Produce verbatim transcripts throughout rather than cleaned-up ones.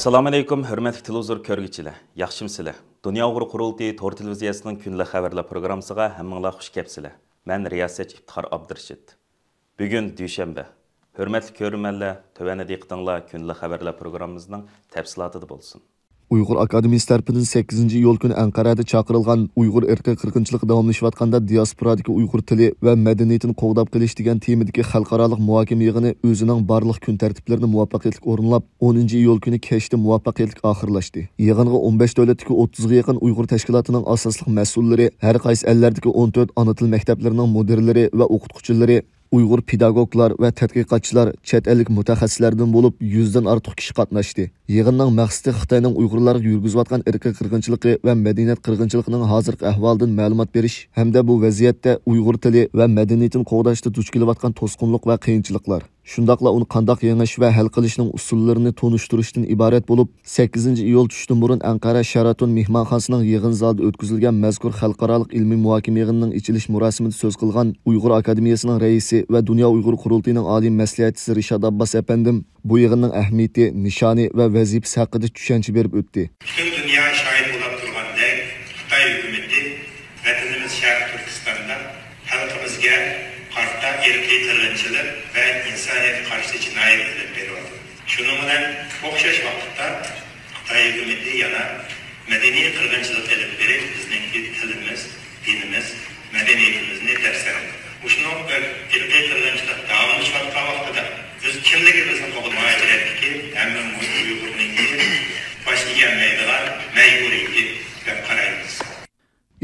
ئەسسالامۇئەلەيكۇم، ھۆرمەتلىك تېلېۋىزور كۆرگۈچىلەر، ياخشىمۇسىلەر؟ دۇنيا ئۇيغۇر قۇرۇلتىيى تور تېلېۋىزىيەسىنىڭ كۈندىلىك خەۋەرلەر پروگراممىسىغا ھەممىڭلار خۇش كەپسىلەر. مەن رىياسەتچى ئىپتىخار ئابدۇرېشىت. بۈگۈن دۈشەنبە. ھۆرمەتلىك كۆرۈرمەنلەر، تۆۋەندە دىققىتىڭلار كۈندىلىك خەۋەرلەر پروگراممىمىزنىڭ تەپسىلاتىدا بولسۇن. ئۇيغۇر ئاكادېمىيىسى تەرىپىدىن سەككىزىنچى ئىيۇل كۈنى ئەنقەرەدە چاقىرىلغان ئۇيغۇر ئىرقىي قىرغىنچىلىقى داۋاملىشىۋاتقاندا دىياسپورادىكى ئۇيغۇر تىلى ۋە مەدەنىيىتىنى قوغداپ قېلىش دېگەن تېمىدىكى خەلقئارالىق مۇھاكىمە يىغىنى ئۆزىنىڭ بارلىق كۈن تەرتىپلىرىنى مۇۋەپپەقىيەتلىك ئورۇنلاپ، ئونىنچى ئىيۇل كۈنى كەچتە مۇۋەپپەقىيەتلىك ئاخىرلاشتى. يىغىنغا ئون بەش دۆلەتتىكى ئوتتۇزغا يېقىن ئۇيغۇر تەشكىلاتىنىڭ ئاساسلىق مەسئۇللىرى، ھەر قايسى ئەللەردىكى ئون تۆت ئانا تىل مەكتەپلىرىنىڭ مۇدىرلىرى ۋە ئوقۇتقۇچىلىرى، ئۇيغۇر پېداگوگلار ۋە تەتقىقاتچىلار، چەت ئەللىك مۇتەخەسسىسلەردىن بولۇپ يۈزدىن ئارتۇق كىشى قاتناشتى. يىغىننىڭ مەقسىتى خىتاينىڭ ئۇيغۇرلارغا يۈرگۈزۈۋاتقان ئىرقىي قىرغىنچىلىقى ۋە مەدەنىيەت قىرغىنچىلىقىنىڭ ھازىرقى ئەھۋالىدىن مەلۇمات بېرىش ھەمدە بۇ ۋەزىيەتتە ئۇيغۇر تىلى ۋە مەدەنىيىتىنى قوغداشتا دۇچ كېلىۋاتقان توسقۇنلۇق ۋە قىيىنچىلىقلار، شۇنداقلا ئۇنى قانداق يېڭىش ۋە ھەل قىلىشنىڭ ئۇسۇللىرىنى تونۇشتۇرۇشتىن ئىبارەت بولۇپ، سەككىزىنچى ئىيۇل چۈشتىن بۇرۇن ئەنقەرە شاراتون مېھمانخانىسىنىڭ يىغىن زالىدا ئۆتكۈزۈلگەن مەزكۇر خەلقئارالىق ئىلمىي مۇھاكىمە يىغىنىنىڭ ئېچىلىش مۇراسىمىدا سۆز قىلغان ئۇيغۇر ئاكادېمىيەسىنىڭ رەئىسى ۋە دۇنيا ئۇيغۇر قۇرۇلتىيىنىڭ ئالىي مەسلىھەتچىسى رىشات ئابباس ئەپەندىم بۇ يىغىننىڭ ئەھمىيىتى، نىشانى ۋە ۋەزىپىسى ھەققىدە چۈشەنچە بېرىپ ئۆتتى. پۈتۈن دۇنيا شاھىت بولاپ تۇرغاندەك، خىتاي ھۆكۈمىتى ۋەتىنىمىز شەرقىي تۈركىستاندا خەلقىمىزگە قارىتا ئىرقىي قىرغىنچىلىق ۋە ئىنسانىيەتكە قارشى جىنايەت ئېلىپ بېرىۋاتىدۇ. شۇنىڭ بىلەن ئوخشاش ۋاقىتتا خىتاي ھۆكۈمىتى يەنە مەدەنىي قىرغىنچىلىق ئېلىپ بېرىپ، بىزنىڭكى تىلىمىز، دىنىمىز، مەدەنىيىتىمىزنى دەپسەندە قىلدى. مۇشۇنىڭ بىر ئىرقىي قىرغىنچىلىق داۋاملىشىۋاتقان ۋاقتىدا بىز كىملىكىمىزنى قوغدىماي، مۇھاجىرەتتىكى ھەممە ئۇيغۇرنىڭكى باش ئىگەلمەيدىغان مەجبۇرىيىتى دەپ قارايمىز.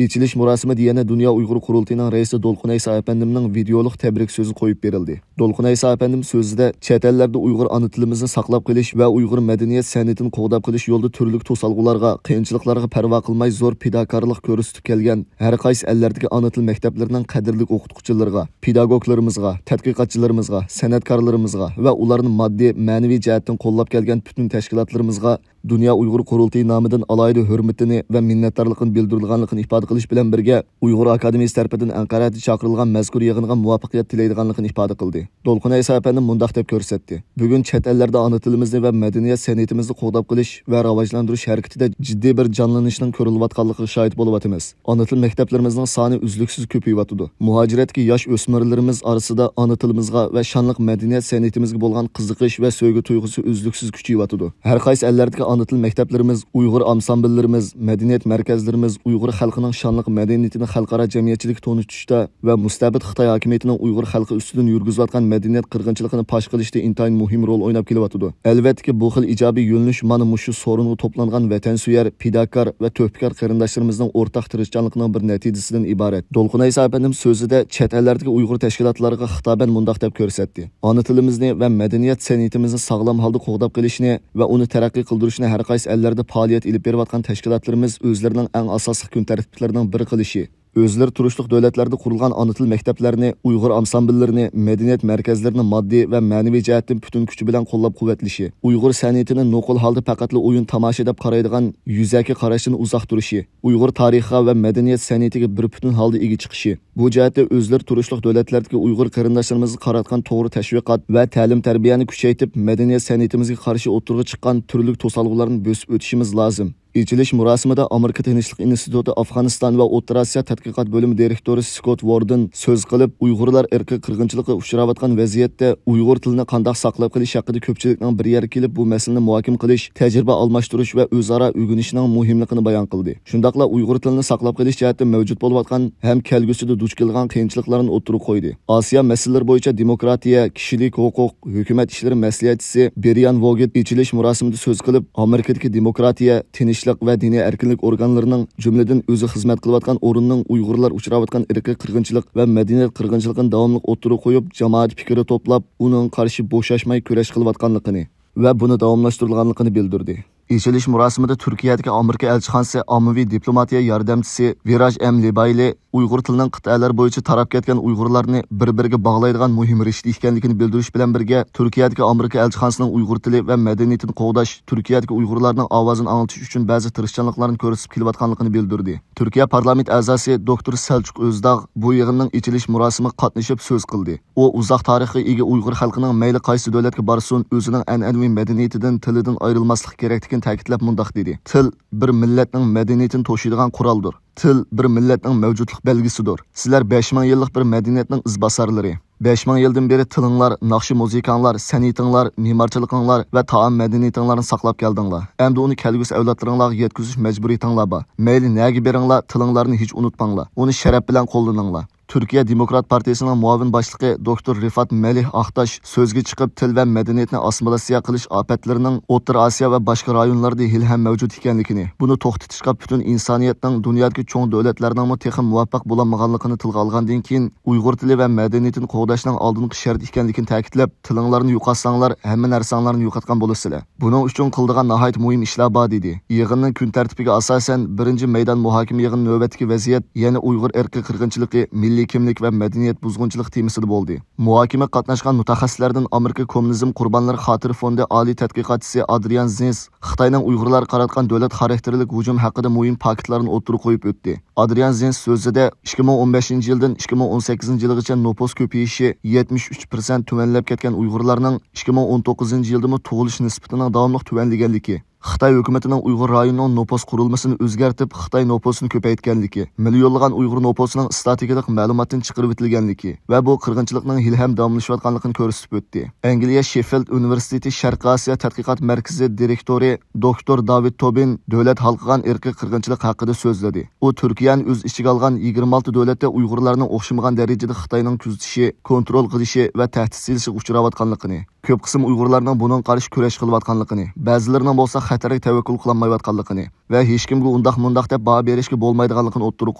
ئېچىلىش مۇراسىمىدا يەنە دۇنيا ئۇيغۇر قۇرۇلتىيىنىڭ رەئىسى دولقۇن ئەيسا ئەپەندىمنىڭ ۋىدېئولۇق تەبرىك سۆزى قويۇپ بېرىلدى. دولقۇن ئەيسا ئەپەندىم سۆزىدە، چەت ئەللەردە ئۇيغۇر ئانا تىلىمىزنى ساقلاپ قېلىش ۋە ئۇيغۇر مەدەنىيەت سەنئىتىنى قوغداپ قېلىش يولىدا تۈرلۈك توسالغۇلارغا، قىيىنچىلىقلارغا پەرۋا قىلماي زور پىداكارلىق كۆرسىتىپ كەلگەن ھەر قايسى ئەللەردىكى ئانا تىل مەكتەپلىرىنىڭ قەدىرلىك ئوقۇتقۇچىلىرىغا، پېداگوگلىرىمىزغا، تەتقىقاتچىلىرىمىزغا، سەنئەتكارلىرىمىزغا ۋە ئۇلارنى ماددىي، مەنىۋى جەھەتتىن قوللاپ كەلگەن پۈتۈن تەشكىلاتلىرىمىزغا دۇنيا ئۇيغۇر قۇرۇلتىيى نامىدىن ئالاھىدە ھۆرمىتىنى ۋە مىننەتدارلىقىنى بىلدۈرىدىغانلىقىنى ئىپادە قىلىش بىلەن بىرگە، ئۇيغۇر ئاكادېمىيىسى تەرىپىدىن ئەنقەرەدە چاقىرىلغان مەزكۇر يىغىنغا مۇۋەپپەقىيەت تىلەيدىغانلىقىنى ئىپادە قىلدى. دولقۇن ئەيسا ئەپەندىم مۇنداق دەپ كۆرسەتتى: بۈگۈن چەت ئەللەردە ئانا تىلىمىزنى ۋە مەدەنىيەت سەنئىتىمىزنى قوغداپ قېلىش ۋە راۋاجلاندۇرۇش ھەرىكىتىدە جىددىي بىر جانلىنىشنىڭ كۆرۈلۈۋاتقانلىقىغا شاھىت بولۇۋاتىمىز. ئانا تىل مەكتەپلىرىمىزنىڭ سانى ئۈزلۈكسىز كۆپىيىۋاتىدۇ. مۇھاجىرەتتىكى ياش ئۆسمۈرلىرىمىز ئارىسىدا ئانا تىلىمىزغا ۋە شانلىق مەدەنىيەت سەنئىتىمىزگە بولغان قىزىقىش ۋە سۆيگۈ تۇيغۇسى ئۈزلۈكسىز كۈچىيىۋاتىدۇ. ھەر قايسى ئەللەردىكى ئانا تىل مەكتەپلىرىمىز، ئۇيغۇر ئانسامبىللىرىمىز، مەدەنىيەت مەركەزلىرىمىز ئۇيغۇر خەلقىنىڭ شانلىق مەدەنىيىتىنى خەلقئارا جەمئىيەتچىلىككە تونۇتۇشتا ۋە مۇستەبىت خىتاي ھاكىمىيىتىنىڭ ئۇيغۇر خەلقى ئۈستىدىن يۈرگۈزۈۋاتقان مەدەنىيەت قىرغىنچىلىقىنى پاش قىلىشتا ئىنتايىن مۇھىم رول ئويناپ كېلىۋاتىدۇ. ئەلۋەتتىكى، بۇ خىل ئىجابىي يۆنىلىش مانا مۇشۇ سورۇنغا توپلانغان ۋەتەنسۆيەر، پىداكار ۋە تۆھپىكار قېرىنداشلىرىمىزنىڭ ئورتاق تىرىشچانلىقىنىڭ بىر نەتىجىسىدىن ئىبارەت. دولقۇن ئەيسا ئەپەندىم سۆزىدە چەت ئەللەردىكى ئۇيغۇر تەشكىلاتلىرىغا خىتابەن مۇنداق دەپ كۆرسەتتى: ئانا تىلىمىزنى ۋە مەدەنىيەت سەنئىتىمىزنى ساغلام ھالدا قوغداپ قېلىشنى ۋە ئۇنى تەرەققىي قىلدۇرۇشنى ھەر قايسى ئەللەردە پائالىيەت ئېلىپ بېرىۋاتقان تەشكىلاتلىرىمىز ئۆزلىرىنىڭ ئەڭ ئاساسلىق كۈن تەرتىپلىرىنىڭ بىرى قىلىشى، ئۆزلىرى تۇرۇشلۇق دۆلەتلەردە قۇرۇلغان ئانا تىل مەكتەپلەرنى، ئۇيغۇر ئانسامبىللىرىنى، مەدەنىيەت مەركەزلىرىنى ماددىي ۋە مەنىۋى جەھەتتىن پۈتۈن كۈچى بىلەن قوللاپ-قۇۋۋەتلىشى، ئۇيغۇر سەنئىتىنى نوقۇل ھالدا پەقەتلا ئويۇن-تاماشا دەپ قارايدىغان يۈزەكى قاراشتىن ئۇزاق تۇرۇشى، ئۇيغۇر تارىخىغا ۋە مەدەنىيەت سەنئىتىگە بىر پۈتۈن ھالدا ئىگە چىقىشى، بۇ جەھەتتە ئۆزلىرى تۇرۇشلۇق دۆلەتلەردىكى ئۇيغۇر قېرىنداشلىرىمىزغا قاراتقان توغرا تەشۋىقات ۋە تەلىم-تەربىيەنى كۈچەيتىپ، مەدەنىيەت سەنئىتىمىزگە قارشى ئوتتۇرىغا چىققان تۈرلۈك توسالغۇلارنى بۆسۈپ ئۆتۈشىمىز لازىم. ئېچىلىش مۇراسىمىدا ئامېرىكا تىنچلىق ئىنستىتۇتى ئافغانىستان ۋە ئوتتۇرا ئاسىيا تەتقىقات بۆلۈمى دىرېكتورى سكوت ۋوردېن سۆز قىلىپ، ئۇيغۇرلار ئىرقىي قىرغىنچىلىققا ئۇچراۋاتقان ۋەزىيەتتە ئۇيغۇر تىلىنى قانداق ساقلاپ قېلىش ھەققىدە كۆپچىلىكنىڭ بىر يەرگە كېلىپ، بۇ مەسىلىنى مۇھاكىمە قىلىش، تەجرىبە ئالماشتۇرۇش ۋە ئۆزئارا ئۆگىنىشنىڭ مۇھىملىقىنى بايان قىلدى. شۇنداقلا ئۇيغۇر تىلىنى ساقلاپ قېلىش جەھەتتە مەۋجۇت بولۇۋاتقان ھەم كەلگۈسىدە دۇچ كېلىدىغان قىيىنچىلىقلارنى ئوتتۇرىغا قويدى. ئاسىيا مەسىلىلىرى بويىچە دېموكراتىيە، كىشىلىك ھوقۇق، ھۆكۈمەت ئىشلىرى مەسلىھەتچىسى برىيان ۋوگېت ئېچىلىش مۇراسىمىدا سۆز قىلىپ، ئامېرىكىدىكى دېموكراتىيە، تىنچلىق ۋە دىنىي ئەركىنلىك ئورگانلىرىنىڭ، جۈملىدىن ئۆزى خىزمەت قىلىۋاتقان ئورۇننىڭ ئۇيغۇرلار ئۇچراۋاتقان ئىرقىي قىرغىنچىلىق ۋە مەدەنىيەت قىرغىنچىلىقىنى داۋاملىق ئوتتۇرىغا قويۇپ، جامائەت پىكرى توپلاپ، ئۇنىڭغا قارشى بوشاشماي كۈرەش قىلىۋاتقانلىقىنى ۋە بۇنى داۋاملاشتۇرىدىغانلىقىنى بىلدۈردى. ئېچىلىش مۇراسىمىدا تۈركىيەدىكى ئامېرىكا ئەلچىخانىسى ئاممىۋى دىپلوماتىيە ياردەمچىسى ۋىراج ئەم لىبايلى ئۇيغۇر تىلىنىڭ قىتئەلەر بويىچە تاراپ كەتكەن ئۇيغۇرلارنى بىر-بىرىگە باغلايدىغان مۇھىم رىشتە ئىكەنلىكىنى بىلدۈرۈش بىلەن بىرگە، تۈركىيەدىكى ئامېرىكا ئەلچىخانىسىنىڭ ئۇيغۇر تىلى ۋە مەدەنىيىتىنى قوغداش، تۈركىيەدىكى ئۇيغۇرلارنىڭ ئاۋازىنى ئاڭلىتىش ئۈچۈن بەزى تىرىشچانلىقلارنى كۆرسىتىپ كېلىۋاتقانلىقىنى بىلدۈردى. تۈركىيە پارلامېنت ئەزاسى دوكتور سەلچۇق ئۆزداغ بۇ يىغىننىڭ ئېچىلىش مۇراسىمىغا قاتنىشىپ سۆز قىلدى. ئۇ ئۇزاق تارىخقا ئىگە ئۇيغۇر خەلقىنىڭ مەيلى قايسى دۆلەتكە بارسۇن، ئۆزىنىڭ ئەنئەنىۋى مەدەنىيىتىدىن، تىلىدىن ئايرىلماسلىقى كېرەكلىكىنى تەكىتلەپ مۇنداق دېدى: تىل بىر مىللەتنىڭ مەدەنىيىتىنى توشۇيدىغان قورالدۇر. تىل بىر مىللەتنىڭ مەۋجۇتلۇق بەلگىسىدۇر. سىلەر بەش مىڭ يىللىق بىر مەدەنىيەتنىڭ ئىزباسارلىرى. بەش مىڭ يىلدىن بېرى تىلىڭلار، ناخشا مۇزىكاڭلار، سەنئىتىڭلار، مېمارچىلىقىڭلار ۋە تائام مەدەنىيىتىڭلارنى ساقلاپ كەلدىڭلار. ئەمدى ئۇنى كەلگۈسى ئەۋلادلىرىڭلارغا يەتكۈزۈش مەجبۇرىيىتىڭلار بار. مەيلى نەگە بېرىڭلار، تىلىڭلارنى ھېچ ئۇنتۇماڭلار. ئۇنى شەرەپ بىلەن قوللىنىڭلار. تۈركىيە دېموكرات پارتىيىسىنىڭ مۇئاۋىن باشلىقى دوكتور رىفات مەلىھ ئاقتاش سۆزگە چىقىپ، تىل ۋە مەدەنىيەتنى ئاسسىمىلياتسىيە قىلىش ئاپەتلىرىنىڭ ئوتتۇرا ئاسىيا ۋە باشقا رايونلاردا ھېلىھەم مەۋجۇت ئىكەنلىكىنى، بۇنى توختىتىشقا پۈتۈن ئىنسانىيەتنىڭ، دۇنيادىكى چوڭ دۆلەتلەرنىڭمۇ تېخى مۇۋەپپەق بولالمىغانلىقىنى تىلغا ئالغاندىن كېيىن، ئۇيغۇر تىلى ۋە مەدەنىيىتىنى قوغداشنىڭ ئالدىنقى شەرتى ئىكەنلىكىنى تەكىتلەپ، تىلىڭلارنى يوقاتساڭلار، ھەممە نەرسەڭلارنى يوقاتقان بولىسىلەر. بۇنىڭ ئۈچۈن قىلىدىغان ناھايىتى مۇھىم ئىشلار بار، دېدى. يىغىننىڭ كۈن تەرتىپىگە ئاساسەن، بىرىنچى مەيدان مۇھاكىمە يىغىنى نۆۋەتتىكى ۋەزىيەت، يەنى ئۇيغۇر ئىرقىي قىرغىنچىلىقى، مىللىي كىملىك ۋە مەدەنىيەت بۇزغۇنچىلىقى تېمىسىدا بولدى. مۇھاكىمىگە قاتناشقان مۇتەخەسسىسلەردىن ئامېرىكا كوممۇنىزم قۇربانلىرى خاتىرە فوندى ئالىي تەتقىقاتچىسى ئادرىيان زىنس خىتاينىڭ ئۇيغۇرلارغا قاراتقان دۆلەت خاراكتېرلىك ھۇجۇم ھەققىدە مۇھىم پاكىتلارنى ئوتتۇرىغا قويۇپ ئۆتتى. ئادرىيان زىنس سۆزىدە، ئىككى مىڭ ئون بەشىنچى يىلدىن ئىككى مىڭ ئون سەككىزىنچى يىلغىچە نوپۇس كۆپىيىشى يەتمىش ئۈچ پىرسەنت تۆۋەنلەپ كەتكەن ئۇيغۇرلارنىڭ ئىككى مىڭ ئون توققۇزىنچى يىلدىمۇ تۇغۇلۇش نىسبىتىنىڭ داۋاملىق تۆۋەنلىگەنلىكى، خىتاي ھۆكۈمىتىنىڭ ئۇيغۇر رايونىنىڭ نوپۇس قۇرۇلمىسىنى ئۆزگەرتىپ، خىتاي نوپۇسىنى كۆپەيتكەنلىكى، مىليونلىغان ئۇيغۇر نوپۇسىنىڭ ئىستاتىكىلىق مەلۇماتتىن چىقىرىۋېتىلگەنلىكى ۋە بۇ قىرغىنچىلىقنىڭ ھېلىھەم داۋاملىشىۋاتقانلىقىنى كۆرسىتىپ ئۆتتى. ئەنگلىيە شېففىلد ئۇنىۋېرسىتېتى شەرقىي ئاسىيا تەتقىقات مەركىزى دىرېكتورى دوكتور داۋىد توبىن دۆلەت ھالقىغان ئىرقىي قىرغىنچىلىق ھەققىدە سۆزلىدى. ئۇ تۈركىيەنى ئۆز ئىچىگە ئالغان يىگىرمە ئالتە دۆلەتتە ئۇيغۇرلارنى ئوخشىمىغان دەرىجىدە خىتاينىڭ كۆزىتىشى، كونترول قىلىشى ۋە تەھدىت سېلىشىغا ئۇچراۋاتقانلىقىنى، كۆپ قىسىم ئۇيغۇرلارنىڭ بۇنىڭغا قارشى كۈرەش قىلىۋاتقانلىقىنى، بەزىلىرىنىڭ بولسا خەتەرگە تەۋەككۈل قىلالمايۋاتقانلىقىنى ۋە ھېچكىمگە ئۇنداق مۇنداق دەپ باھا بېرىشكە بولمايدىغانلىقىنى ئوتتۇرىغا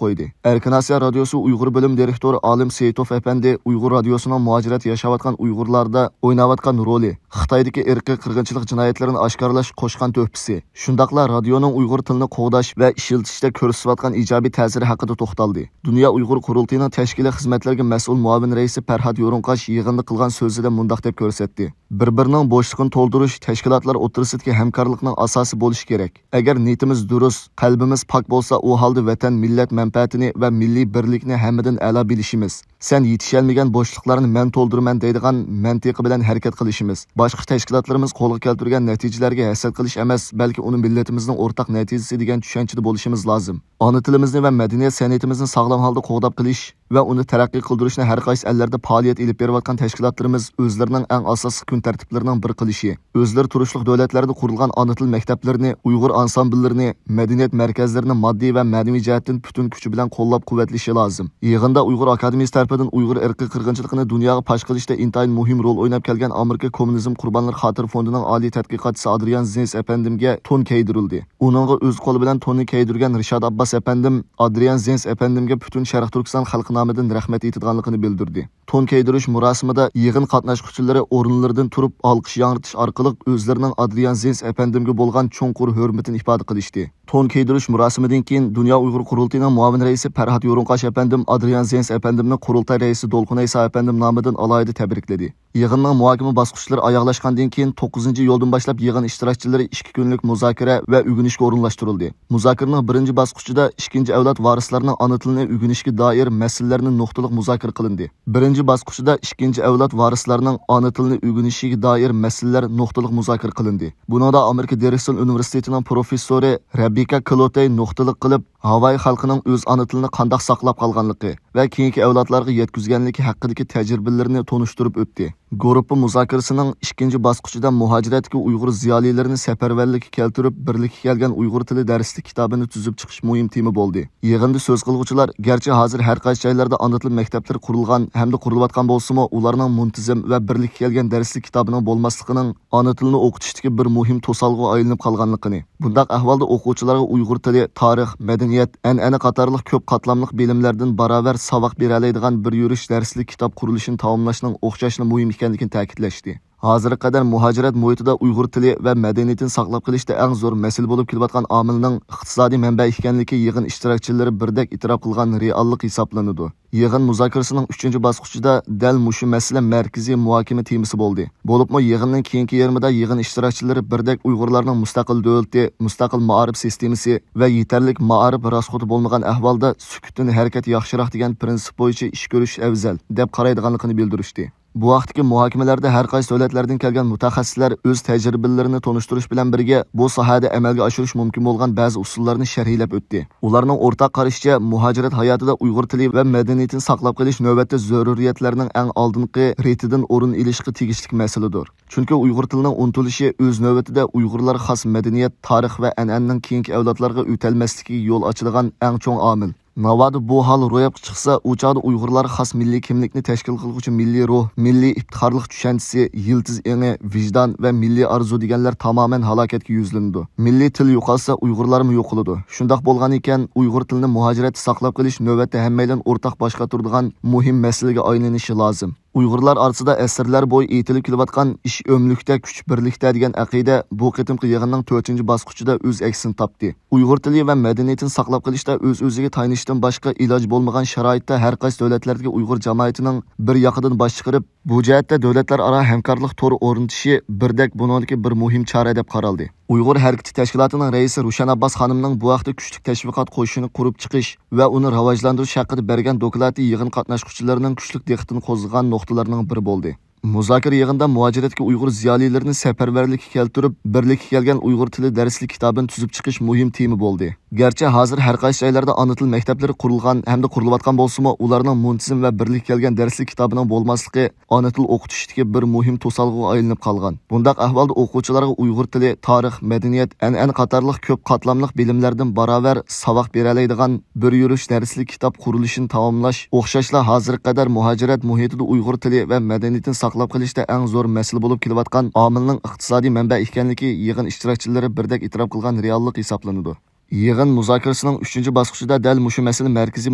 قويدى. ئەركىن ئاسىيا رادىيوسى ئۇيغۇر بۆلۈم دىرېكتورى ئالىم سېيىتوف ئەپەندى ئۇيغۇر رادىيوسىنىڭ مۇھاجىرەتتە ياشاۋاتقان ئۇيغۇرلاردا ئويناۋاتقان رولى، خىتايدىكى ئىرقىي قىرغىنچىلىق جىنايەتلىرىنى ئاشكارىلاش قوشقان تۆھپىسى، شۇنداقلا رادىيونىڭ ئۇيغۇر تىلىنى قوغداش ۋە ئىشلىتىشتە كۆرسىتىۋاتقان ئىجابىي تەسىرى ھەققىدە توختالدى. دۇنيا ئۇيغۇر قۇرۇلتىيىنىڭ تەشكىلىي خىزمەتلەرگە مەسئۇل مۇئاۋىن رەئىسى پەرھات يورۇڭقاش يىغىندا قىلغان سۆزىدە مۇنداق دەپ كۆرسەتتى: بىر-بىرىنىڭ بوشلۇقىنى تولدۇرۇش تەشكىلاتلار ئوتتۇرىسىدىكى ھەمكارلىقنىڭ ئاساسى بولۇشى كېرەك. ئەگەر نىيىتىمىز دۇرۇس، قەلبىمىز پاك بولسا، ئۇ ھالدا ۋەتەن، مىللەت مەنپەئەتىنى ۋە مىللىي بىرلىكنى ھەممىدىن ئەلا بىلىشىمىز، سەن يېتىشەلمىگەن بوشلۇقلارنى مەن تولدۇرىمەن دەيدىغان مەنتىقى بىلەن ھەرىكەت قىلىشىمىز، باشقا تەشكىلاتلىرىمىز قولغا كەلتۈرگەن نەتىجىلەرگە ھەسەت قىلىش ئەمەس، بەلكى ئۇنى مىللىتىمىزنىڭ ئورتاق نەتىجىسى دېگەن چۈشەنچىدە بولۇشىمىز لازىم. ئانا تىلىمىزنى ۋە مەدەنىيەت سەنئىتىمىزنى ساغلام ھالدا قوغداپ قېلىش ۋە ئۇنى تەرەققىي قىلدۇرۇشنى ھەر قايسى ئەللەردە پائالىيەت ئېلىپ بېرىۋاتقان تەشكىلاتلىرىمىز ئۆزلىرىنىڭ ئەڭ ئاساسلىق كۈن تەرتىپلىرىنىڭ بىرى قىلىشى، ئۆزلىرى تۇرۇشلۇق دۆلەتلەردە قۇرۇلغان ئانا تىل مەكتەپلىرىنى، ئۇيغۇر ئانسامبىللىرىنى، مەدەنىيەت مەركەزلىرىنى ماددىي ۋە مەنىۋى جەھەتتىن پۈتۈن كۈچى بىلەن قوللاپ قۇۋۋەتلىشى لازىم. يىغىندا ئۇيغۇر ئاكادېمىيىسى تەرىپىدىن ئۇيغۇر ئىرقىي قىرغىنچىلىقىنى دۇنياغا پاش قىلىشتا ئىنتايىن مۇھىم رول ئويناپ كەلگەن ئامېرىكا كوممۇنىزم قۇربانلىرى خاتىرە فوندىنىڭ ئالىي تەتقىقاتچىسى ئادرىيان زېنس ئەپەندىمگە تون كىيدۈرۈلدى. ئۇنىڭغا ئۆز قولى بىلەن توننى كىيدۈرگەن رىشات ئابباس ئەپەندىم ئادرىيان زېنس ئەپەندىمگە پۈتۈن شەرقىي تۈركىستان خەلقى نامىدىن رەھمەت ئېيتىدىغانلىقىنى بىلدۈردى. تون كىيدۈرۈش مۇراسىمىدا يىغىن قاتناشقۇچىلىرى ئورۇنلىرىدىن تۇرۇپ، ئالقىش ياڭرىتىش ئارقىلىق ئۆزلىرىنىڭ ئادرىيان زېنس ئەپەندىمگە بولغان چوڭقۇر ھۆرمىتىنى ئىپادە قىلىشتى. تون كىيدۈرۈش مۇراسىمىدىن كېيىن دۇنيا ئۇيغۇر قۇرۇلتىيىنىڭ مۇئاۋىن رەئىسى پەرھات يورۇنقاش ئەپەندىم ئادرىيان زېنس ئەپەندىمنى قۇرۇلتاي رەئىسى دولقۇن ئەيسا ئەپەندىم نامىدىن ئالاھىدە تەبرىكلىدى. يىغىننىڭ مۇھاكىمە باسقۇچلىرى ئاياغلاشقاندىن كېيىن، توققۇزىنچى ئىيۇلدىن باشلاپ يىغىن ئىشتىراكچىلىرى ئىككى كۈنلۈك مۇزاكىرە ۋە ئۆگىنىشكە ئورۇنلاشتۇرۇلدى. مۇزاكىرىنىڭ بىرىنچى باسقۇچىدا ئىككىنچى ئەۋلاد ۋارىسلارنىڭ ئانا تىلىنى ئۆگىنىشكە دائىر مەسىلىلەرنى نۇقتىلىق مۇزاكىرە قىلىندى. بىرىنچى باسقۇچىدا ئىككىنچى ئەۋلاد ۋارىسلارنىڭ ئانا تىلىنى ئۆگىنىشىگە دائىر مەسىلىلەر نۇقتىلىق مۇزاكىرە قىلىندى. بۇنىڭدا ئامېرىكا دېررىسون ئۇنىۋېرسىتېتىنىڭ پروفېسسورى رەبىكا كلوتەي نۇقتىلىق قىلىپ، ھاۋاي خەلقىنىڭ ئۆز ئانا تىلىنى قانداق ساقلاپ قالغانلىقى ۋە كېيىنكى ئەۋلادلارغا يەتكۈزگەنلىكى ھەققىدىكى تەجرىبىلىرىنى تونۇشتۇرۇپ ئۆتتى. گۇرۇپپا مۇزاكىرىسىنىڭ ئىككىنچى باسقۇچىدا مۇھاجىرەتتىكى ئۇيغۇر زىيالىيلىرىنى سەپەرۋەرلىككە كەلتۈرۈپ، بىرلىككە كەلگەن ئۇيغۇر تىلى دەرسلىك كىتابىنى تۈزۈپ چىقىش مۇھىم تېما بولدى. يىغىندا سۆز قىلغۇچىلار، گەرچە ھازىر ھەر قايسى جايلاردا ئانا تىل مەكتەپلىرى قۇرۇلغان ھەمدە قۇرۇلۇۋاتقان بولسىمۇ، ئۇلارنىڭ مۇنتىزىم ۋە بىرلىككە كەلگەن دەرسلىك كىتابىنىڭ بولماسلىقىنىڭ ئانا تىلنى ئوقۇتۇشتىكى بىر مۇھىم توسالغۇغا ئايلىنىپ قالغانلىقىنى، بۇنداق ئەھۋالدا ئوقۇغۇچىلارغا ئۇيغۇر تىلى، تارىخ، مەدەنىيەت، ئەنئەنە قاتارلىق كۆپ قاتلاملىق بىلىملەردىن باراۋەر ساۋاق بېرەلەيدىغان بىر يۈرۈش دەرسلىك كىتاب قۇرۇلۇشىنى تاماملاشنىڭ ئوخشاشلا مۇھىم ئىكەنلىكىنى تەكىتلەشتى. ھازىرغا قەدەر مۇھاجىرەت مۇھىتىدا ئۇيغۇر تىلى ۋە مەدەنىيىتىنى ساقلاپ قېلىشتا ئەڭ زور مەسىلە بولۇپ كېلىۋاتقان ئامىلنىڭ ئىقتىسادىي مەنبە ئىكەنلىكى يىغىن ئىشتىراكچىلىرى بىردەك ئېتىراپ قىلغان رېئاللىق ھېسابلىنىدۇ. يىغىن مۇزاكىرىسىنىڭ ئۈچىنچى باسقۇچىدا دەل مۇشۇ مەسىلە مەركىزىي مۇھاكىمە تېمىسى بولدى. بولۇپمۇ يىغىننىڭ كېيىنكى يېرىمىدا يىغىن ئىشتىراكچىلىرى بىردەك ئۇيغۇرلارنىڭ مۇستەقىل دۆلىتى، مۇستەقىل مائارىپ سىستېمىسى ۋە يېتەرلىك مائارىپ راسخوتى بولمىغان ئەھۋالدا سۈكۈتتىن ھەرىكەت ياخشىراق دېگەن پىرىنسىپ بويىچە ئىش كۆرۈش ئەۋزەل، دەپ قارايدىغانلىقىنى بىلدۈرۈشتى. بۇ ھەقتىكى مۇھاكىمىلەردە ھەر قايسى دۆلەتلەردىن كەلگەن مۇتەخەسسىسلەر ئۆز تەجرىبىلىرىنى تونۇشتۇرۇش بىلەن بىرگە، بۇ ساھەدە ئەمەلگە ئاشۇرۇش مۇمكىن بولغان بەزى ئۇسۇللارنى شەرھلەپ ئۆتتى. ئۇلارنىڭ ئورتاق قارىشىچە، مۇھاجىرەت ھاياتىدا ئۇيغۇر تىلى ۋە مەدەنىيىتىنى ساقلاپ قېلىش نۆۋەتتە زۆرۈرىيەتلەرنىڭ ئەڭ ئالدىنقى رېتىدىن ئورۇن ئېلىشقا تېگىشلىك مەسىلىدۇر. چۈنكى ئۇيغۇر تىلىنىڭ ئۇنتۇلۇشى ئۆز نۆۋىتىدە ئۇيغۇرلارغا خاس مەدەنىيەت، تارىخ ۋە ئەنئەنىنىڭ كېيىنكى ئەۋلادلارغا ئۆتەلمەسلىكىگە يول ئاچىدىغان ئەڭ چوڭ ئامىل. ناۋادا بۇ ھال روياپقا چىقسا، ئۇ چاغدا ئۇيغۇرلارغا خاس مىللىي كىملىكنى تەشكىل قىلغۇچى مىللىي روھ، مىللىي ئىپتىخارلىق چۈشەنچىسى، يىلتىز ئېڭى، ۋىجدان ۋە مىللىي ئارزۇ دېگەنلەر تامامەن ھالاكەتكە يۈزلىنىدۇ. مىللىي تىل يوقالسا، ئۇيغۇرلارمۇ يوقىلىدۇ. شۇنداق بولغانىكەن، ئۇيغۇر تىلىنى مۇھاجىرەتتە ساقلاپ قېلىش نۆۋەتتە ھەممەيلەن ئورتاق باش قاتۇرىدىغان مۇھىم مەسىلىگە ئايلىنىشى لازىم. ئۇيغۇرلار ئارىسىدا ئەسىرلەر بويى ئېيتىلىپ كېلىۋاتقان «ئىش ئۆملۈكتە، كۈچ بىرلىكتە» دېگەن ئەقىدە بۇ قېتىمقى يىغىننىڭ تۆتىنچى باسقۇچىدا ئۆز ئەكسىنى تاپتى. ئۇيغۇر تىلى ۋە مەدەنىيىتىنى ساقلاپ قېلىشتا ئۆز-ئۆزىگە تايىنىشتىن باشقا ئىلاج بولمىغان شارائىتتا ھەر قايسى دۆلەتلەردىكى ئۇيغۇر جامائىتىنىڭ بىر ياقىدىن باش چىقىرىپ، بۇ جەھەتتە دۆلەتلەر ئارا ھەمكارلىق تورى ئورنىتىشى بىردەك بۇنىڭدىكى بىر مۇھىم چارە دەپ قارالدى. ئۇيغۇر ھەرىكىتى تەشكىلاتىنىڭ رەئىسى روشەن ئابباس خانىمنىڭ بۇ ھەقتە كۈچلۈك تەشۋىقات قوشۇنى قۇرۇپ چىقىش ۋە ئۇنى راۋاجلاندۇرۇش ھەققىدە بەرگەن دوكلاتى يىغىن قاتناشقۇچىلىرىنىڭ كۈچلۈك دىققىتىنى قوزغىغان نۇقتىلارنىڭ بىرى بولدى. مۇزاكىرە يىغىنىدا مۇھاجىرەتتىكى ئۇيغۇر زىيالىيلىرىنى سەپەرۋەرلىككە كەلتۈرۈپ، بىرلىككە كەلگەن ئۇيغۇر تىلى دەرسلىك كىتابىنى تۈزۈپ چىقىش مۇھىم تېما بولدى. گەرچە ھازىر ھەر قايسى جايلاردا ئانا تىل مەكتەپلىرى قۇرۇلغان ھەمدە قۇرۇلۇۋاتقان بولسىمۇ، ئۇلارنىڭ مۇنتىزىم ۋە بىرلىككە كەلگەن دەرسلىك كىتابىنىڭ بولماسلىقى ئانا تىل ئوقۇتۇشتىكى بىر مۇھىم توسالغۇغا ئايلىنىپ قالغان. بۇنداق ئەھۋالدا ئوقۇغۇچىلارغا ئۇيغۇر تىلى، تارىخ، مەدەنىيەت، ئەنئەنە قاتارلىق كۆپ قاتلاملىق بىلىملەردىن باراۋەر ساۋاق بېرەلەيدىغان بىر يۈرۈش دەرسلىك كىتاب قۇرۇلۇشىنى تاماملاش، ئوخشاشلا ھازىرغا قەدەر مۇھاجىرەت مۇھىتىدا ئۇيغۇر تىلى ۋە مەدەنىيىتىنى ساقلاپ قېلىشتا ئەڭ زور مەسىلە بولۇپ كېلىۋاتقان ئامىلنىڭ ئىقتىسادىي مەنبە ئىكەنلىكى يىغىن ئىشتىراكچىلىرى بىردەك ئېتىراپ قىلغان رېئاللىق ھېسابلىنىدۇ. يىغىن مۇزاكىرىسىنىڭ ئۈچىنچى باسقۇچىدا دەل مۇشۇ مەسىلە مەركىزىي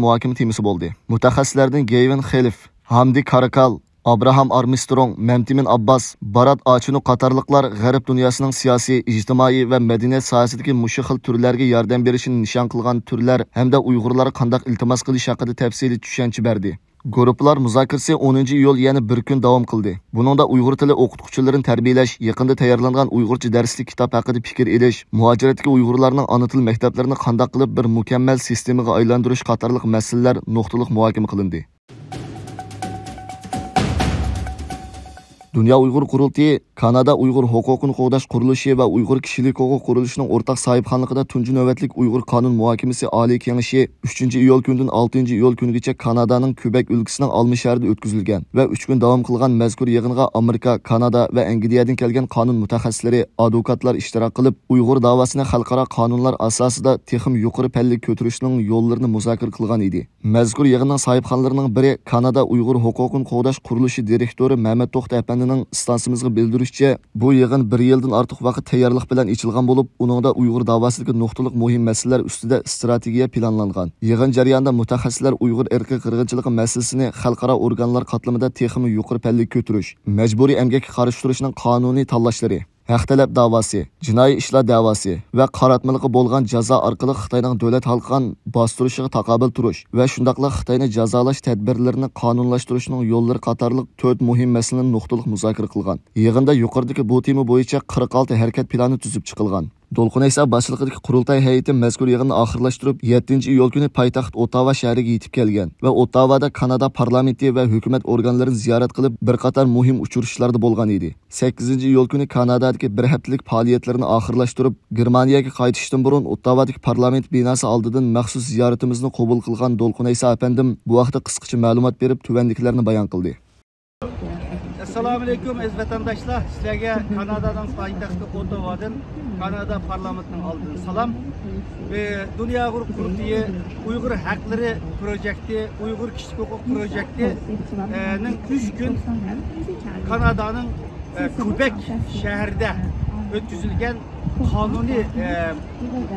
مۇھاكىمە تېمىسى بولدى. مۇتەخەسسىسلەردىن گېۋىن خېلىف، ھامدى كاراكال، ئابراھام ئارمسترونگ، مەمتىمىن ئابباس، بارات ئاچىنوك قاتارلىقلار غەرب دۇنياسىنىڭ سىياسىي، ئىجتىمائىي ۋە مەدەنىيەت ساھەسىدىكى مۇشۇ خىل تۈرلەرگە ياردەم بېرىشىنى نىشان قىلغان تۈرلەر ھەمدە ئۇيغۇرلارغا قانداق ئىلتىماس قىلىش ھەققىدە تەپسىلىي چۈشەنچە بەردى. گۇرۇپپىلار مۇزاكىرىسى ئونىنچى ئىيۇل يەنە بىر كۈن داۋام قىلدى. بۇنىڭدا ئۇيغۇر تىلى ئوقۇتقۇچىلىرىنى تەربىيەلەش، يېقىندا تەييارلانغان ئۇيغۇرچە دەرسلىك كىتاب ھەققىدە پىكىر ئېلىش، مۇھاجىرەتتىكى ئۇيغۇرلارنىڭ ئانا تىل مەكتەپلىرىنى قانداق قىلىپ بىر مۇكەممەل سىستېمىغا ئايلاندۇرۇش قاتارلىق مەسىلىلەر نۇقتىلىق مۇھاكىمە قىلىندى. دۇنيا ئۇيغۇر قۇرۇلتىيى، كانادا ئۇيغۇر ھوقۇقىنى قوغداش قۇرۇلۇشى ۋە ئۇيغۇر كىشىلىك ھوقۇق قۇرۇلۇشىنىڭ ئورتاق ساھىبخانلىقىدا تۇنجى نۆۋەتلىك ئۇيغۇر قانۇن مۇھاكىمىسى ئالىي كېڭىشى ئۈچىنچى ئىيۇل كۈنىدىن ئالتىنچى ئىيۇل كۈنىگىچە كانادانىڭ كۈبەك ئۆلكىسىنىڭ ئالما شەھىرىدە ئۆتكۈزۈلگەن ۋە ئۈچ كۈن داۋام قىلغان مەزكۇر يىغىنغا ئامېرىكا، كانادا ۋە ئەنگلىيەدىن كەلگەن قانۇن مۇتەخەسسىسلىرى، ئادۋوكاتلار ئىشتىراك قىلىپ، ئۇيغۇر داۋاسىنى خەلقئارا قانۇنلار ئاساسىدا تېخىمۇ يۇقىرى پەللىگە كۆتۈرۈشنىڭ يوللىرىنى مۇزاكىرە قىلغان ئىدى. مەزكۇر يىغىننىڭ ساھىبخانلىرىنىڭ بىرى، كانادا ئۇيغۇر ھوقۇقىنى قوغداش قۇرۇلۇشى دىرېكتورى مەمەت توختى ئەپەندىنىڭ ئىستانسىمىزغا بىلدۈرۈشىچە، بۇ يىغىن بىر يىلدىن ئارتۇق ۋاقىت تەييارلىق بىلەن ئېچىلغان بولۇپ، ئۇنىڭدا ئۇيغۇر داۋاسىدىكى نۇقتىلىق مۇھىم مەسىلىلەر ئۈستىدە ئىستراتېگىيە پىلانلانغان. يىغىن جەريانىدا مۇتەخەسسىسلەر ئۇيغۇر ئىرقىي قىرغىنچىلىقى مەسىلىسىنى خەلقئارا ئورگانلار قاتلىمىدا تېخىمۇ يۇقىرى پەللىگە كۆتۈرۈش، مەجبۇرىي ئەمگەككە قارشى تۇرۇشنىڭ قانۇنىي تاللاشلىرى، ھەق تەلەپ داۋاسى، جىنايى ئىشلار دەۋاسى ۋە قاراتمىلىققا بولغان جازا ئارقىلىق خىتاينىڭ دۆلەت ھالقىغان باستۇرۇشىغا تاقابىل تۇرۇش ۋە شۇنداقلا خىتاينى جازالاش تەدبىرلىرىنى قانۇنلاشتۇرۇشنىڭ يوللىرى قاتارلىق تۆت مۇھىم مەسىلىنى نۇقتىلىق مۇزاكىرە قىلغان. يىغىندا يۇقىرىدىكى بۇ تېما بويىچە قىرىق ئالتە ھەرىكەت پىلانى تۈزۈپ چىقىلغان. دولقۇن ئەيسا باشچىلىقىدىكى قۇرۇلتاي ھەيئىتى مەزكۇر يىغىننى ئاخىرلاشتۇرۇپ، يەتتىنچى ئىيۇل كۈنى پايتەخت ئوتتاۋا شەھىرىگە يېتىپ كەلگەن ۋە ئوتتاۋادا كانادا پارلامېنتى ۋە ھۆكۈمەت ئورگانلىرىنى زىيارەت قىلىپ، بىر قاتار مۇھىم ئۇچرىشىشلاردا بولغان ئىدى. سەككىزىنچى ئىيۇل كۈنى كانادادىكى بىر ھەپتىلىك پائالىيەتلىرىنى ئاخىرلاشتۇرۇپ، گېرمانىيەگە قايتىشتىن بۇرۇن، ئوتتاۋادىكى پارلامېنت بىناسى ئالدىدىن مەخسۇس زىيارىتىمىزنى قوبۇل قىلغان دولقۇن ئەيسا ئەپەندىم بۇ ھەقتە قىسقىچە مەلۇمات بېرىپ، تۆۋەندىكىلەرنى بايان قىلدى. ئەسسالامۇئەلەيكۇم، ئەزىز ۋەتەنداشلار! سىلەرگە كانادانىڭ پايتەختى ئوتتاۋادىن، كانادا پارلامېنتىنىڭ ئالدىدىن سالام. بى-، دۇنيا ئۇيغۇر قۇرۇلتىيى ئۇيغۇر ھەقلىرى پروجېكتى، ئۇيغۇر كىشىلىك ھوقۇق پروجېكتى، ئە، نىڭ ئۈچ كۈن كانادانىڭ، ئە، كۇبېك شەھىرىدە ئۆتكۈزۈلگەن قانۇنىي، ئە،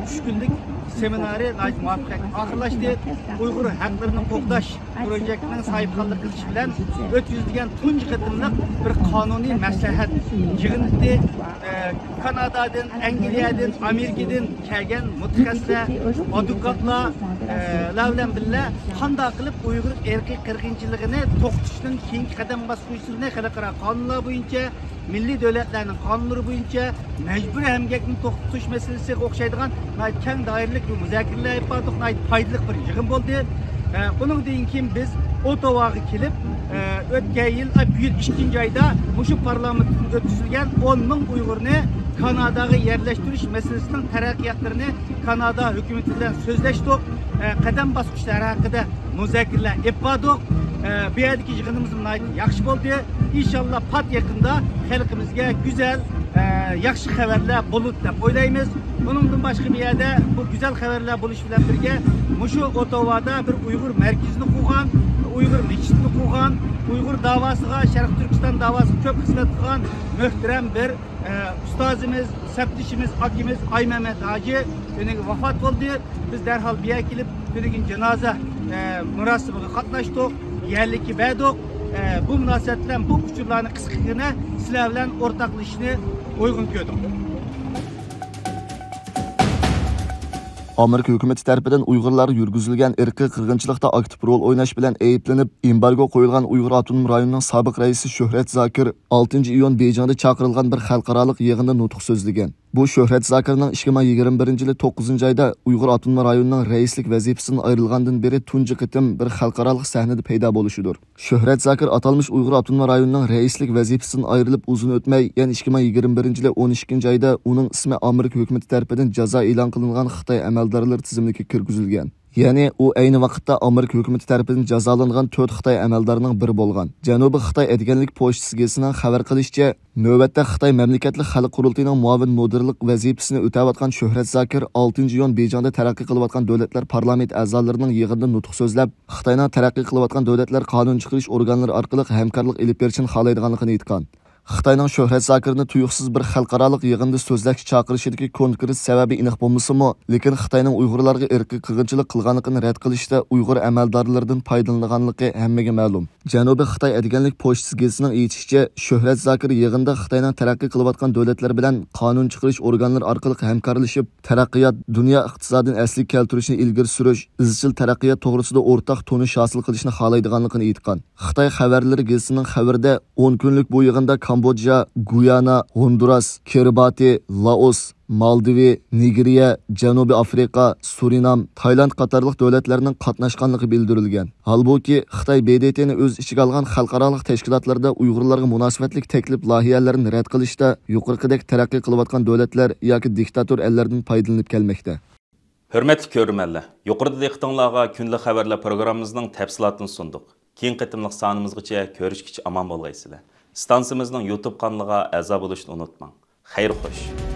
ئۈچ كۈنلۈك سېمىنارى ناھايىتى مۇۋەپپەقىيەتلىك ئاخىرلاشتى. ئۇيغۇر ھەقلىرىنى قوغداش پروژېكتىنىڭ ساھىبخانلىق قىلىشى بىلەن ئۆتكۈزۈلگەن تۇنجى قېتىملىق بىر قانۇنىي مەسلىھەت يىغىنى. ئە، كانادادىن، ئەنگلىيەدىن، ئامېرىكىدىن كەلگەن مۇتەخەسسىسلەر، ئادۋوكاتلار، ئە، لار بىلەن بىللە قانداق قىلىپ ئۇيغۇر ئىرقىي قىرغىنچىلىقىنى توختىتىشنىڭ كېيىنكى قەدەم باسقۇچلىرىنى خەلقئارا قانۇنلار بويىچە، مىللىي دۆلەتلەرنىڭ قانۇنلىرى بويىچە مەجبۇرىي ئەمگەكنى توختىتىش مەسىلىسىگە ئوخشايدىغان ناھايىتى كەڭ دائىرىلىك بىر مۇزاكىرىلەر ئېلىپ باردۇق، ناھايىتى پايدىلىق بىر يىغىن بولدى. ئە، ئۇنىڭدىن كېيىن بىز ئوتاۋاغا كېلىپ، ئە، ئۆتكەن يىل، ئە، بۇ يىل ئىككىنچى ئايدا مۇشۇ پارلامېنتتىن ئۆتكۈزۈلگەن ئون مىڭ ئۇيغۇرنى كاناداغا يەرلەشتۈرۈش مەسىلىسىنىڭ تەرەققىياتلىرىنى كانادا ھۆكۈمىتى بىلەن سۆزلەشتۇق. ئە، قەدەم باسقۇچلار ھەققىدە مۇزاكىرىلەر ئېلىپ باردۇق. ئە، بۇ يەردىكى يىغىنىمىز ناھايىتى ياخشى بولدى. ئىنشاللا پات يېقىندا خەلقىمىزگە گۈزەل، ئە، ياخشى خەۋەرلەر بولىدۇ دەپ ئويلايمىز. ئۇنىڭدىن باشقا بۇ يەردە بۇ گۈزەل خەۋەرلەر بولۇش بىلەن بىرگە، مۇشۇ ئوتاۋادا بىر ئۇيغۇر مەركىزىنى قۇرغان، ئۇيغۇر مەسچىتىنى قۇرغان، ئۇيغۇر داۋاسىغا، شەرقىي تۈركىستان داۋاسىغا كۆپ خىزمەت قىلغان مۆھتەرەم بىر، ئە، ئۇستازىمىز، سەپدىشىمىز، ئاكىمىز ئايمەمەت ھاجى تۈنۈگۈن ۋاپات بولدى. بىز دەرھال بۇ يەرگە كېلىپ، تۈنۈگۈن جانازا، ئە، مۇراسىمىغا قاتناشتۇق، يەرلىككە بەردۇق. ئە، بۇ مۇناسىۋەت بىلەن بۇ ئۇچۇرلارنى قىسقىغىنە سىلەر بىلەن ئورتاقلىشىشنى ئويغىن كۆردۇق. ئامېرىكا ھۆكۈمىتى تەرىپىدىن ئۇيغۇرلارغا يۈرگۈزۈلگەن ئىرقىي قىرغىنچىلىقتا ئاكتىپ رول ئويناش بىلەن ئەيىبلىنىپ، ئېمبارگو قويۇلغان ئۇيغۇر ئاپتونوم رايونىنىڭ سابىق رەئىسى شۆھرەت زاكىر ئالتىنچى ئىيۇن بېيجىڭدا چاقىرىلغان بىر خەلقئارالىق يىغىندا نۇتۇق سۆزلىگەن. بۇ شۆھرەت زاكىرنىڭ ئىككى مىڭ يىگىرمە بىرىنچى يىلى توققۇزىنچى ئايدا ئۇيغۇر ئاپتونوم رايونىنىڭ رەئىسلىك ۋەزىپىسىدىن ئايرىلغاندىن بېرى تۇنجى قېتىم بىر خەلقئارالىق سەھنىدە پەيدا بولۇشىدۇر. شۆھرەت زاكىر ئاتالمىش ئۇيغۇر ئاپتونوم رايونىنىڭ رەئىسلىك ۋەزىپىسىدىن ئايرىلىپ ئۇزۇن ئۆتمەي، يەنە ئىككى مىڭ يىگىرمە بىرىنچى يىلى ئون ئىككىنچى ئايدا ئۇنىڭ ئىسمى ئامېرىكا ھۆكۈمىتى تەرىپىدىن جازا ئېلان قىلىنغان خىتاي ئەمەلدارلىرى تىزىملىكىگە كىرگۈزۈلگەن. يەنى ئۇ ئەينى ۋاقىتتا ئامېرىكا ھۆكۈمىتى تەرىپىدىن جازالانغان تۆت خىتاي ئەمەلدارىنىڭ بىرى بولغان. جەنۇبىي خىتاي ئەتىگەنلىك پوچتىسى گېزىتىنىڭ خەۋەر قىلىشىچە، نۆۋەتتە خىتاي مەملىكەتلىك خەلق قۇرۇلتىيىنىڭ مۇئاۋىن مۇدىرلىق ۋەزىپىسىنى ئۆتەۋاتقان شۆھرەت زاكىر ئالتىنچى ئىيۇن بېيجىڭدا تەرەققىي قىلىۋاتقان دۆلەتلەر پارلامېنت ئەزالىرىنىڭ يىغىنىدا نۇتۇق سۆزلەپ، خىتاينىڭ تەرەققىي قىلىۋاتقان دۆلەتلەر قانۇن چىقىرىش ئورگانلىرى ئارقىلىق ھەمكارلىق ئېلىپ بېرىشىنى خالايدىغانلىقىنى ئېيتقان. خىتاينىڭ شۆھرەت زاكىرنى تۇيۇقسىز بىر خەلقئارالىق يىغىندا سۆزلەشكە چاقىرىشىدىكى كونكرېت سەۋەبى ئېنىق بولمىسىمۇ، لېكىن خىتاينىڭ ئۇيغۇرلارغا ئىرقىي قىرغىنچىلىق قىلغانلىقىنى رەت قىلىشتا ئۇيغۇر ئەمەلدارلىرىدىن پايدىلىنىدىغانلىقى ھەممىگە مەلۇم. جەنۇبىي خىتاي ئەتىگەنلىك پوچتىسى گېزىتىنىڭ ئېيتىشىچە، شۆھرەت زاكىر يىغىندا خىتاينىڭ تەرەققىي قىلىۋاتقان دۆلەتلەر بىلەن قانۇن چىقىرىش ئورگانلىرى ئارقىلىق ھەمكارلىشىپ، تەرەققىيات، دۇنيا ئىقتىسادىنى ئەسلىگە كەلتۈرۈشنى ئىلگىرى سۈرۈش، ئىزچىل تەرەققىيات توغرىسىدا ئورتاق تونۇش ھاسىل قىلىشنى خالايدىغانلىقىنى ئېيتقان. خىتاي خەۋەرلىرى گېزىتىنىڭ خەۋىرىدە، ئون كۈنلۈك بۇ يىغىندا كامبودژا، گۇيانا، ھوندۇراس، كىرىباتى، لائوس، مالدىۋې، نىگېرىيە، جەنۇبىي ئافرىقا، سۇرىنام، تايلاند قاتارلىق دۆلەتلەرنىڭ قاتناشقانلىقى بىلدۈرۈلگەن. ھالبۇكى، خىتاي ب د ت نى ئۆز ئىچىگە ئالغان خەلقئارالىق تەشكىلاتلاردا ئۇيغۇرلارغا مۇناسىۋەتلىك تەكلىپ لايىھەلەرنى رەت قىلىشتا يۇقىرىقىدەك تەرەققىي قىلىۋاتقان دۆلەتلەر ياكى دىكتاتور ئەللەردىن پايدىلىنىپ كەلمەكتە. ھۆرمەتلىك كۆرۈرمەنلەر، يۇقىرىدا دىققىتىڭلارغا كۈندىلىك خەۋەرلەر پروگراممىمىزنىڭ تەپسىلاتىنى سۇندۇق. كېيىنكى قېتىملىق سانىمىزغىچە كۆرۈشكىچە ئامان بولغايسىلەر. ئىستانسىمىزنىڭ يۇتۇب قانىلىغا ئەزا بولۇشنى ئۇنتۇماڭ. خەير خوش.